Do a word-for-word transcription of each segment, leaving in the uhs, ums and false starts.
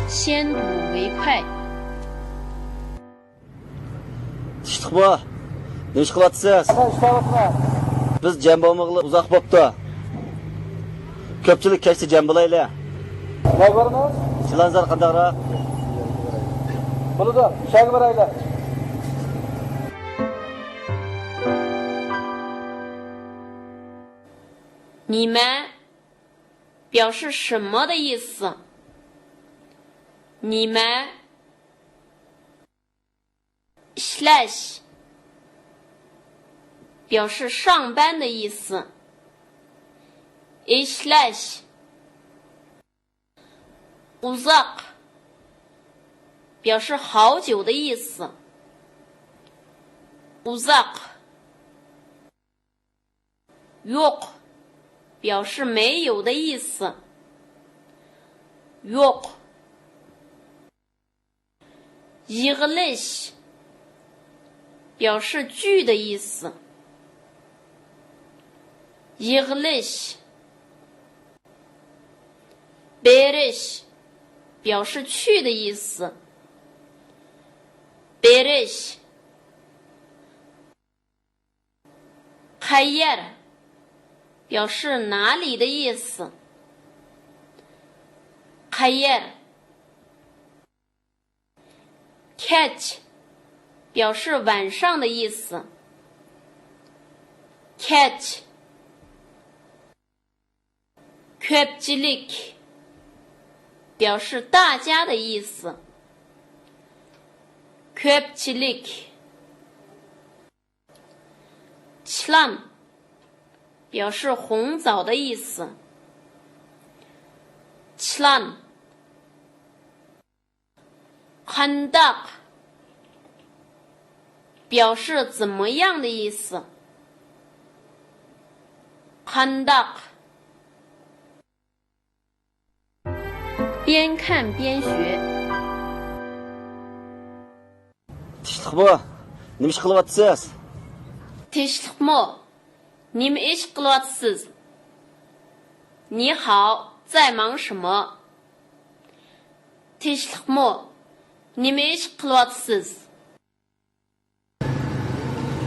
先睹为快。 تىنچلىقمۇ؟ نېمە ئىش قىلىۋاتىسىز؟ مەن ئىشلەۋاتىمەن. بىز جەم بولمىغىلى ئۇزاق بوپتۇ. كۆپچىلىك كەچتە جەم بولايلى. نەگە بارىمىز؟ چىلانزار قانداقراق؟ بولىدۇ، شۇ يەرگە بارايلى. نېمە؟ 表示什么的意思？نېمە؟ ئىشلەش، 表示上班的意思。ئىشلەش. ئۇزاق، 表示好久的意思。ئۇزاق. يوق، 表示没有的意思。يوق. يىغىلىش، 表示聚的意思。يىغىلىش. بېرىش، 表示去的意思。بېرىش. قەيەر، 表示哪里的意思。قەيەر. كەچ، 表示晚上的意思。كەچ. كۆپچىلىك، 表示大家的意思。كۆپچىلىك. چىلان، 表示红枣的意思。چىلان. قانداق، 表示怎么样的意思。قانداق. 边看边学。 تىنچلىقمۇ؟ نېمە ئىش قىلىۋاتىسىز؟ تىنچلىقمۇ؟ نېمە ئىش قىلىۋاتىسىز؟ 你好，在忙什么？ تىنچلىقمۇ؟ نېمە ئىش قىلىۋاتىسىز؟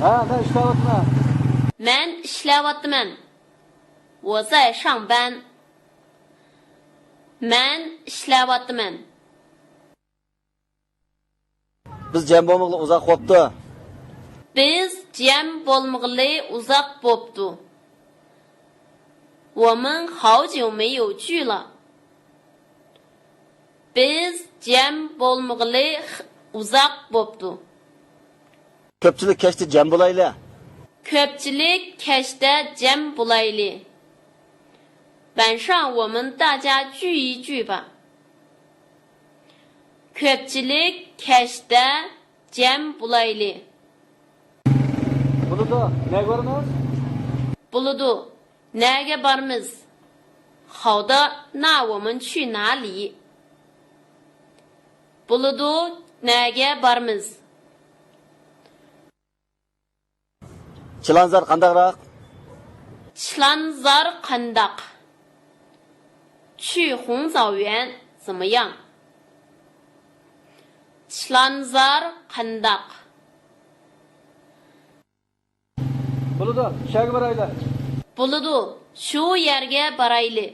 ھە، مەن ئىشلەۋاتىمەن. مەن ئىشلەۋاتىمەن. 我在上班. مەن ئىشلەۋاتىمەن. بىز جەم بولمىغىلى ئۇزاق بوپتۇ. بىز جەم بولمىغىلى ئۇزاق بوپتۇ. 我们好久没有聚了. بىز جەم بولمىغىلى خ-، ئۇزاق بوپتۇ. كۆپچىلىك كەچتە جەم بولايلى. كۆپچىلىك كەچتە جەم بولايلى. 晚上我们大家聚一聚吧. كۆپچىلىك كەچتە جەم بولايلى. بولىدۇ، نەگە بارىمىز؟ بولىدۇ، نەگە بارىمىز؟ 好的，那我们去哪里？ بولىدۇ، نەگە بارىمىز؟ چىلانزار قانداقراق؟ 锲兰សារ قانداق؟ 去红枣园怎么样？ چىلانزار قانداق؟ بولىدۇ، شۇ يەرگە بارايلى. بولىدۇ، شۇ يەرگە بارايلى.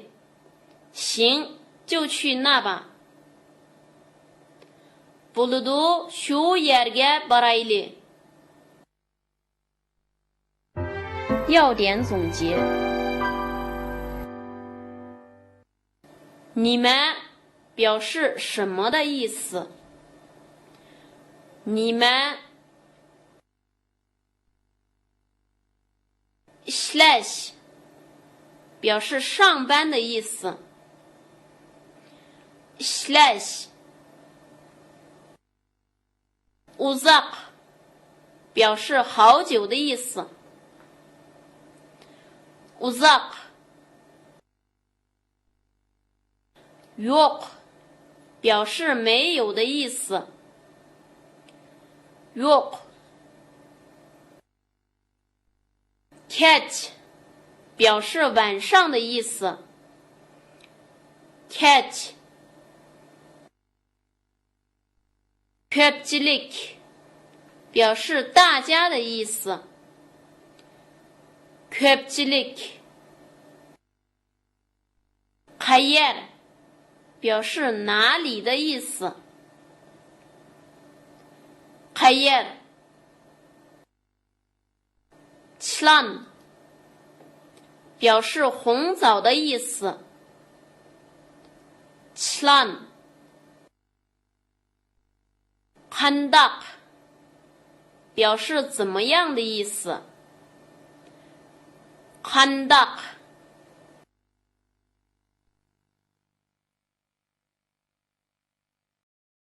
行，就去那吧. بولىدۇ، شۇ يەرگە بارايلى. 要点总结。 نېمە، 表示什么的意思. نېمە؟ ئىشلەش، 表示上班的意思. ئىشلەش. ئۇزاق، 表示好久的意思. ئۇزاق. يوق، 表示没有的意思. يوق. كەچ، 表示晚上的意思. كەچ. كۆپچىلىك 表示大家的意思. كۆپچىلىك. قەيەر 表示哪里的意思. قەيەر. چىلان 表示红枣的意思. چىلان. قانداق 表示怎么样的意思. قانداق.